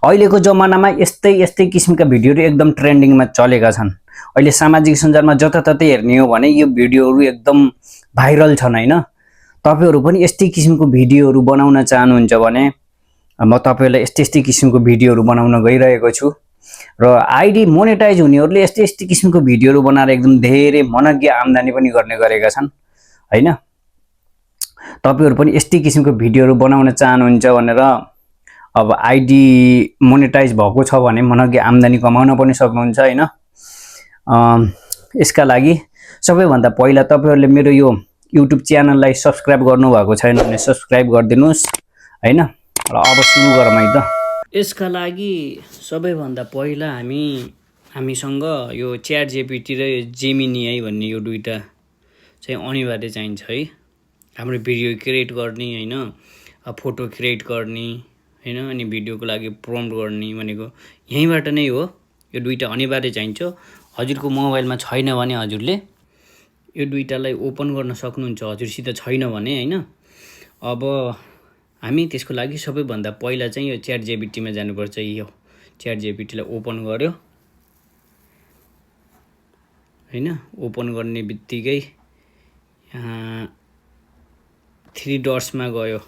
अहिलेको जमानामा यस्तै यस्तै किसिमका भिडियोहरू एकदम ट्रेन्डिङमा चलेका छन्। अहिले सामाजिक सञ्जालमा जताततै हेर्ने हो भने यो भिडियोहरू एकदम भाइरल छन् हैन। तपाईहरु पनि यस्तै किसिमको भिडियोहरू बनाउन चाहनुहुन्छ भने म तपाईहरुलाई यस्तै यस्तै किसिमको भिडियोहरू बनाउन गइरहेको छु र आईडी मोनेटाइज हुनेहरूले यस्तै यस्तै किसिमको भिडियोहरू बनाएर एकदम धेरै मनग्य आम्दानी पनि गर्ने गरेका छन् हैन। तपाईहरु पनि यस्तै किसिमको भिडियोहरू बनाउन चाहनुहुन्छ भनेर अब आईडी मोनेटाइज भएको छ भने मनग्य आम्दानी कमाउन पनि सक्नुहुन्छ हैन। यसका लागि सबैभन्दा पहिला तपाईहरुले मेरो यो युट्युब च्यानललाई सब्स्क्राइब गर्नु भएको छैन भने सब्स्क्राइब गरिदिनुस् हैन। र अब सुरु गरौँ है त। यसका लागि सबैभन्दा पहिला हामीसँग यो च्याट जीपीटी र जेमिनी है भन्ने यो दुईटा चाहिँ अनिवार्य चाहिन्छ है। हाम्रो भिडियो क्रिएट गर्ने हैन, फोटो क्रिएट गर्ने हैन, अनि भिडियोको लागि प्रम्प्ट गर्ने भनेको यहीँबाट नै हो। यो दुईटा अनिवार्य चाहिन्छ। हजुरको मोबाइलमा छैन भने हजुरले यो दुईटालाई ओपन गर्न सक्नुहुन्छ, हजुरसित छैन भने हैन। अब हामी त्यसको लागि सबैभन्दा पहिला चाहिँ यो च्याट जीपीटीमा जानुपर्छ। यो च्याट जीपीटीलाई ओपन गर्यो हैन। ओपन गर्ने बित्तिकै यहाँ 3 डट्समा गयो।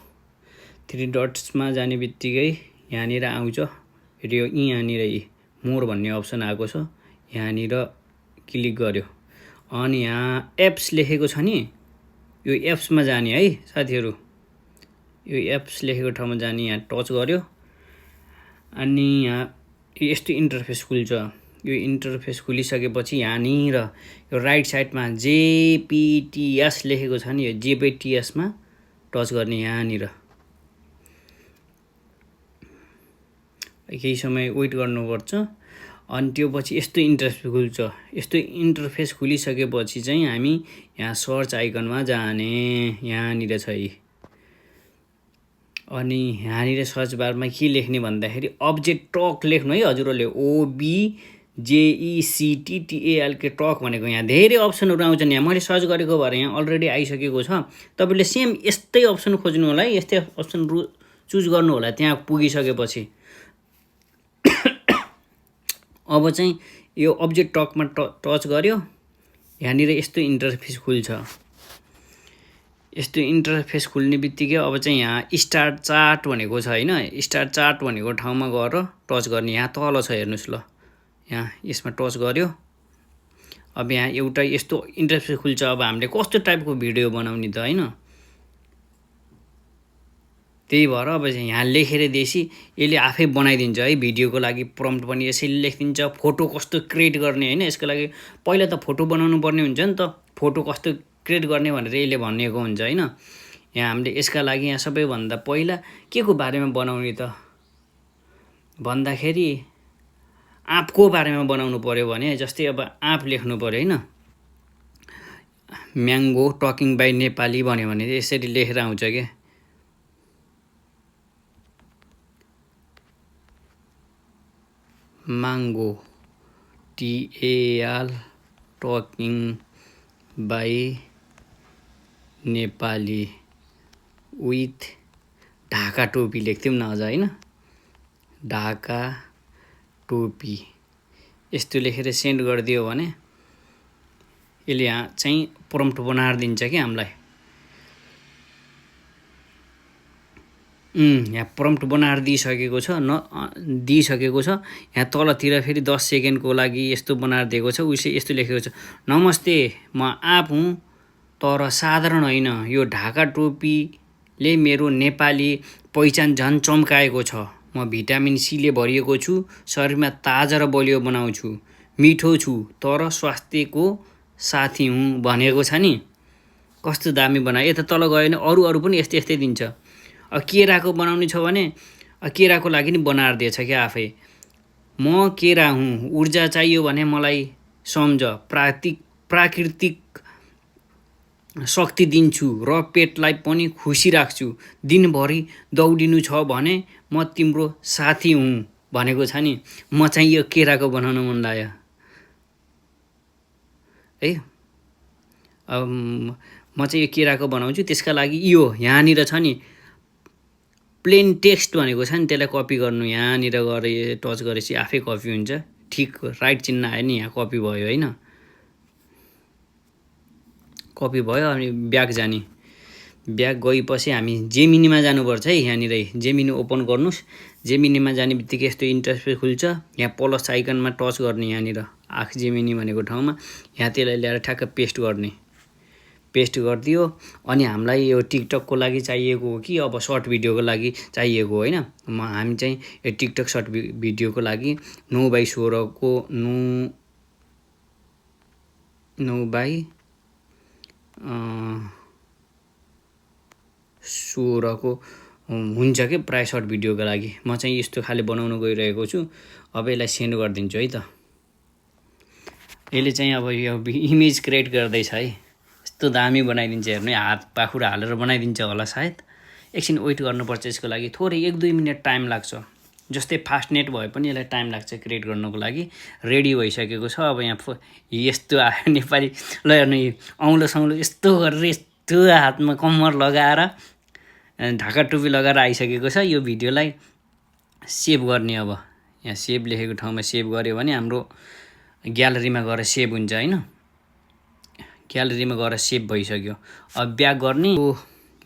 3 डट्समा जाने बित्तिकै यहाँनिर आउँछ यो यहाँनिर मोर भन्ने अप्सन आएको छ, यहाँनिर क्लिक गर्यो। अनि यहाँ एप्स लेखेको छ नि, यो एप्समा जाने है साथीहरु। यो एप्स लेखेको ठाउँमा जाने, यहाँ टच गर्यो अनि यहाँ यस्तो इन्टरफेस खुल्छ। यो इन्टरफेस खुलिसकेपछि यहाँनिर यो राइट साइडमा जेपीटीएस लेखेको छ नि, यो जेपीटीएसमा टच गर्ने। यहाँनिर केही समय वेट गर्नुपर्छ। अनि त्यो पछि यस्तो इन्टरफेस खुल्छ। यस्तो इन्टरफेस खुलिसकेपछि चाहिँ हामी यहाँ सर्च आइकनमा जाने, यहाँनिर छ यी। अनि यहाँनिर सर्च बारमा के लेख्ने भन्दाखेरि अब्जेक्ट टक लेख्नु है हजुरहरूले। OBJECTTAL के टक भनेको यहाँ धेरै अप्सनहरू आउँछन्। यहाँ मैले सर्च गरेको भएर यहाँ अलरेडी आइसकेको छ। तपाईले सेम यस्तै अप्सन खोज्नु होला है, यस्तै अप्सन चुज गर्नु होला त्यहाँ पुगिसकेपछि। अब चाहिँ यो अब्जेक्ट टकमा टच गर्यो, यहाँनिर यस्तो इन्टरफेस खुल्छ। यस्तो इन्टरफेस खुल्ने बित्तिकै अब चाहिँ यहाँ स्टार्ट चार्ट भनेको छ हैन। स्टार्ट चार्ट भनेको ठाउँमा गएर टच गर्ने। यहाँ तल छ हेर्नुस् ल, यहाँ यसमा टच गर्यो। अब यहाँ एउटा यस्तो इन्टरफेस खुल्छ। अब हामीले कस्तो टाइपको भिडियो बनाउने त हैन। त्यही भएर अब यहाँ लेखेर दिएपछि यसले आफै बनाइदिन्छ है। भिडियोको लागि प्रम्प्ट पनि यसैले लेखिदिन्छ। फोटो कस्तो क्रिएट गर्ने हैन, यसको लागि पहिला त फोटो बनाउनु पर्ने हुन्छ नि त। फोटो कस्तो क्रिएट गर्ने भनेर यसले भनेको हुन्छ हैन। यहाँ हामीले यसका लागि यहाँ सबैभन्दा पहिला के को बारेमा बनाउने त भन्दाखेरि आँपको बारेमा बनाउनु पर्यो भने जस्तै अब आँप लेख्नु पर्यो हैन। म्याङ्गो टकिङ बाइ नेपाली भन्यो भने यसरी लेखेर आउँछ के। माङ्गो TAL talking by Nepali with Dhaka टोपी लेख्थ्यौँ न अझ हैन। ढाका टोपी यस्तो लेखेर सेन्ड गरिदियो भने यसले यहाँ चाहिँ प्रम्प्ट बनाएर दिन्छ कि हामीलाई। यहाँ प्रम्प्ट बनाएर दिइसकेको छ दिइसकेको छ। यहाँ तलतिर फेरि 10 सेकेन्डको लागि यस्तो बनाएर दिएको छ। उसे यस्तो लेखेको छ, नमस्ते म आँप हुँ तर साधारण होइन। यो ढाका टोपीले मेरो नेपाली पहिचान झन् चम्काएको छ। म भिटामिन C ले भरिएको छु, शरीरमा ताजा र बलियो बनाउँछु, मिठो छु तर स्वास्थ्यको साथी हुँ भनेको छ नि। कस्तो दामी बनायो। यता तल गयो भने अरू पनि यस्तै यस्तै दिन्छ। केराको बनाउने छ भने केराको लागि नि बनाएर दिएछ क्या आफै। म केरा हुँ, ऊर्जा चाहियो भने मलाई सम्झ, प्राकृतिक शक्ति दिन्छु र पेटलाई पनि खुसी राख्छु। दिनभरि दौडिनु छ भने म तिम्रो साथी हुँ भनेको छ नि। म चाहिँ यो केराको बनाउन मन लाग्यो है। म चाहिँ यो केराको बनाउँछु। त्यसका लागि यो यहाँनिर छ नि प्लेन टेक्स्ट भनेको छ नि त्यसलाई कपी गर्नु यहाँनिर गरे टच गरेपछि आफै कपी हुन्छ ठिक राइट चिन्ह आयो नि यहाँ कपी भयो हैन कपी भयो अनि ब्याक जाने ब्याक गएपछि हामी जेमिनीमा जानुपर्छ है यहाँनिर जेमिनी ओपन गर्नुस् जेमिनीमा जाने बित्तिकै यस्तो इन्टरफेस खुल्छ यहाँ प्लस आइकनमा टच गर्ने यहाँनिर आख जेमिनी भनेको ठाउँमा यहाँ त्यसलाई ल्याएर ठ्याक्क पेस्ट गरिदियो अनि हामीलाई यो टिकटकको लागि चाहिएको हो कि अब सर्ट भिडियोको लागि चाहिएको होइन हामी चाहिँ यो टिकटक सर्ट भिडियोको लागि 9:16 को 9:16 को हुन्छ के प्राय सर्ट भिडियोको लागि म चाहिँ यस्तो खाले बनाउन गइरहेको छु अब यसलाई सेन्ड गरिदिन्छु है त यसले चाहिँ अब यो इमेज क्रिएट गर्दैछ है यस्तो दामी बनाइदिन्छ हेर्नु हात पाखुरा हालेर बनाइदिन्छ होला सायद एकछिन वेट गर्नुपर्छ यसको लागि थोरै 1-2 मिनेट टाइम लाग्छ जस्तै फास्ट नेट भए पनि यसलाई टाइम लाग्छ क्रिएट गर्नको लागि रेडी भइसकेको छ अब यहाँ यस्तो आयो नेपाली ल हेर्नु औँलो सौँलो यस्तो गरेर यस्तो हातमा कम्मर लगाएर ढाका टोपी लगाएर आइसकेको छ यो भिडियोलाई सेभ गर्ने अब यहाँ सेभ लेखेको ठाउँमा सेभ गर्यो भने हाम्रो ग्यालरीमा गएर सेभ हुन्छ हैन ग्यालरीमा गएर सेभ भइसक्यो अब ब्याक गर्ने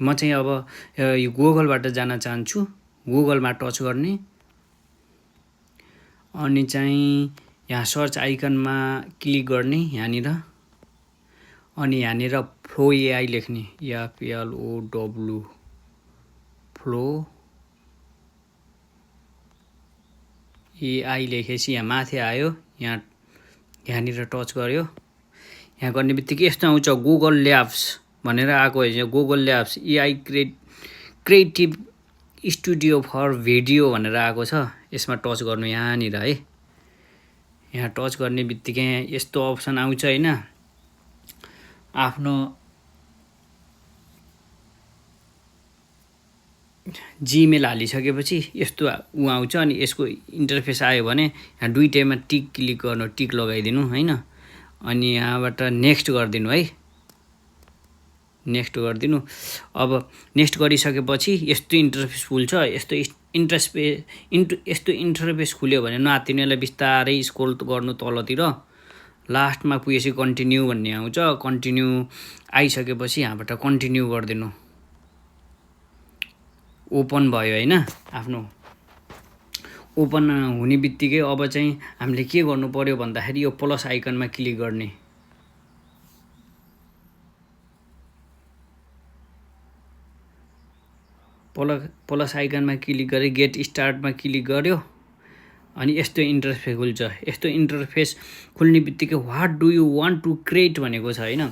म चाहिँ अब यो गुगलबाट जान चाहन्छु गुगलमा टच गर्ने अनि चाहिँ यहाँ सर्च आइकनमा क्लिक गर्ने यहाँनिर अनि यहाँनिर फ्लो एआई लेख्ने FLOW फ्लो एआई लेखेपछि यहाँ माथि आयो यहाँनिर टच गर्यो यहाँ गर्ने बित्तिकै यस्तो आउँछ गुगल ल्याब्स भनेर आएको हो Google labs AI creative studio for video भनेर आएको छ यसमा टच गर्नु यहाँनिर है यहाँ टच गर्ने बित्तिकै यस्तो अप्सन आउँछ हैन आफ्नो जीमेल हालिसकेपछि यस्तो आउँछ अनि यसको इन्टरफेस आयो भने यहाँ दुईटैमा टिक क्लिक गर्नु टिक लगाइदिनु हैन अनि यहाँबाट नेक्स्ट गरिदिनु है नेक्स्ट गरिदिनु अब नेक्स्ट गरिसकेपछि यस्तो इन्टरफेस खुल्छ यस्तो इन्टरफेस खुल्यो भने नआत्तिनेलाई बिस्तारै स्क्रोल गर्नु तलतिर लास्टमा पुगेपछि कन्टिन्यू भन्ने आउँछ कन्टिन्यू आइसकेपछि यहाँबाट कन्टिन्यू गरिदिनु ओपन भयो हैन आफ्नो ओपन हुने बित्तिकै अब चाहिँ हामीले के गर्नु पर्यो भन्दाखेरि यो प्लस आइकनमा क्लिक गर्ने प्लस आइकनमा क्लिक गरे गेट स्टार्टमा क्लिक गर्यो अनि यस्तो इन्टरफेस खुल्छ यस्तो इन्टरफेस खुल्ने बित्तिकै what do you want to create भनेको छ हैन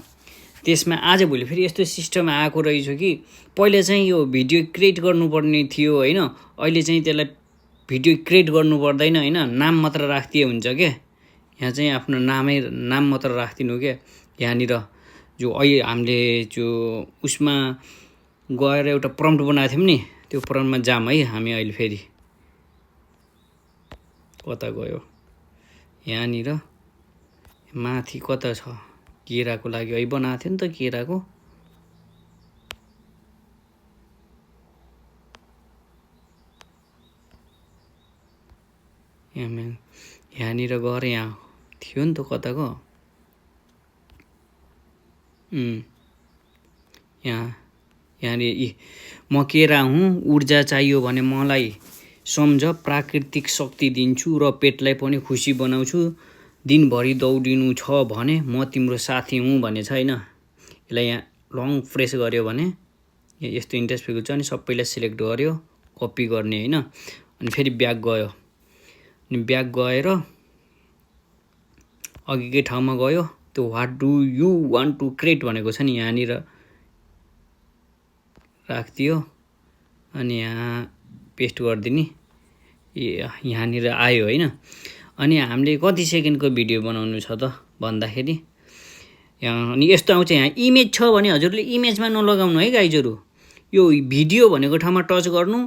त्यसमा आजभोलि फेरि यस्तो सिस्टम आएको रहेछ कि पहिले चाहिँ यो भिडियो क्रिएट गर्नुपर्ने थियो हैन अहिले चाहिँ त्यसलाई भिडियो क्रिएट गर्नु पर्दैन हैन नाम मात्र राख्दिए हुन्छ के यहाँ चाहिँ आफ्नो नाम मात्र राख्दिनु के यहाँनिर जो अहिले हामीले जो उसमा गएर एउटा प्रम्प्ट बनाएको थियौं नि त्यो प्रम्प्टमा जाम है हामी अहिले फेरि कता गयो यहाँनिर माथि कता छ केराको लागि है बनाएको थियो नि त केराको यहाँनिर गएर यहाँ थियो नि त कताको यहाँनिर म केरा हुँ ऊर्जा चाहियो भने मलाई सम्झ प्राकृतिक शक्ति दिन्छु र पेटलाई पनि खुसी बनाउँछु दिनभरि दौडिनु छ भने म तिम्रो साथी हुँ भने छ हैन यसलाई यहाँ लङ प्रेस गर्यो भने यस्तो इन्टरफेस हुन्छ अनि सबैलाई सिलेक्ट गर्यो कपी गर्ने हैन अनि फेरि ब्याक गयो अनि ब्याक गएर अघिकै ठाउँमा गयो त्यो what do you want to create भनेको छ नि यहाँनिर राख्दियो अनि यहाँ पेस्ट गरिदिने यहाँनिर आयो हैन अनि हामीले कति सेकेन्डको भिडियो बनाउनु छ त भन्दाखेरि अनि यस्तो आउँछ यहाँ इमेज छ भने हजुरले इमेजमा नलगाउनु है गाइजहरु यो भिडियो भनेको ठाउँमा टच गर्नु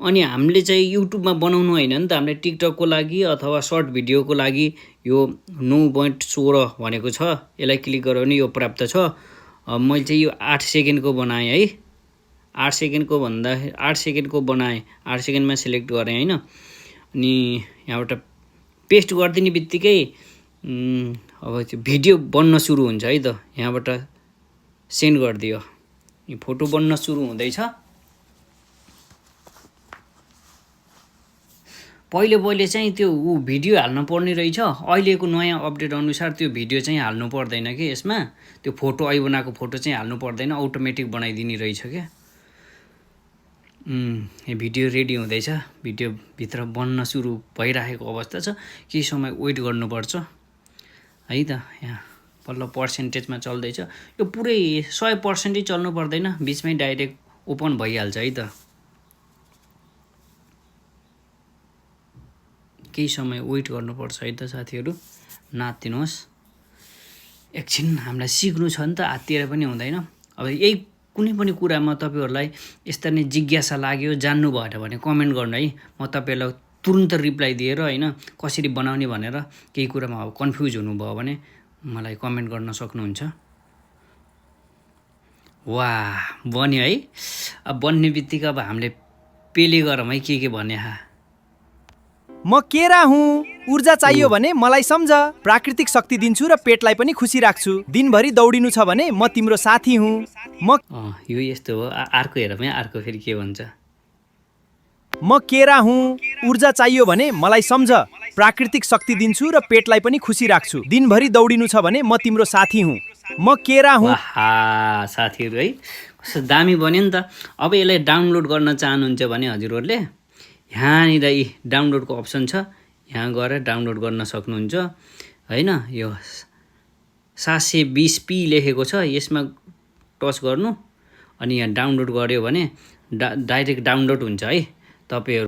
अनि हामीले चाहिँ युट्युबमा बनाउनु हैन नि त हामीले टिकटकको लागि अथवा सर्ट भिडियोको लागि यो 9.16 भनेको छ यसलाई क्लिक गर्यो भने यो प्राप्त छ मैले चाहिँ यो 8 सेकेन्डको बनाएँ है 8 सेकेन्डको भन्दा 8 सेकेन्डको बनाएँ, 8 सेकेन्डमा सिलेक्ट गरेँ होइन। अनि यहाँबाट पेस्ट गरिदिने बित्तिकै अब त्यो भिडियो बन्न सुरु हुन्छ है त। यहाँबाट सेन्ड गरिदियो, यो फोटो बन्न सुरु हुँदैछ। पहिले चाहिँ त्यो भिडियो हाल्नु पर्ने रहेछ, अहिलेको नयाँ अपडेट अनुसार त्यो भिडियो चाहिँ हाल्नु पर्दैन कि यसमा, त्यो फोटो अहिले बनाएको फोटो चाहिँ हाल्नु पर्दैन, अटोमेटिक बनाइदिने रहेछ क्या। भिडियो रेडी हुँदैछ, भिडियोभित्र बन्न सुरु भइरहेको अवस्था छ, केही समय वेट गर्नुपर्छ है त। यहाँ बल्ल पर्सेन्टेजमा चल्दैछ, यो पुरै 100% चल्नु पर्दैन, बिचमै डाइरेक्ट ओपन भइहाल्छ है त। केही समय वेट गर्नुपर्छ है त साथीहरू, नातिनुहोस्। एकछिन हामीलाई सिक्नु छ नि त, हाततिर पनि हुँदैन। अब यही कुनै पनि कुरामा तपाईँहरूलाई यस्ता नै जिज्ञासा लाग्यो, जान्नु भएन भने कमेन्ट गर्नु है, म तपाईँहरूलाई तुरुन्त रिप्लाई दिएर होइन कसरी बनाउने भनेर। केही कुरामा अब कन्फ्युज हुनुभयो भने मलाई कमेन्ट गर्न सक्नुहुन्छ। वाह बन्यो है। अब बन्ने बित्तिकै अब हामीले पेले गरौँ है के भने। म केरा हुँ, ऊर्जा चाहियो भने मलाई सम्झ, प्राकृतिक शक्ति दिन्छु र पेटलाई पनि खुसी राख्छु, दिनभरि दौडिनु छ भने म तिम्रो साथी हुँ। यो यस्तो हो। अर्को हेरौँ है, अर्को फेरि के भन्छ। म केरा हुँ, ऊर्जा चाहियो भने मलाई सम्झ, प्राकृतिक शक्ति दिन्छु र पेटलाई पनि खुसी राख्छु, दिनभरि दौडिनु छ भने म तिम्रो साथी हुँ। म केरा हुँ। साथीहरू है कस्तो दामी बन्यो नि त। अब यसलाई डाउनलोड गर्न चाहनुहुन्छ भने हजुरहरूले यहाँनिर डाउनलोडको अप्सन छ, यहाँ गएर डाउनलोड गर्न सक्नुहुन्छ होइन। यो 720p लेखेको छ, यसमा टच गर्नु अनि यहाँ डाउनलोड गर्यो भने डाइरेक्ट डाउनलोड हुन्छ है। तपाईँहरू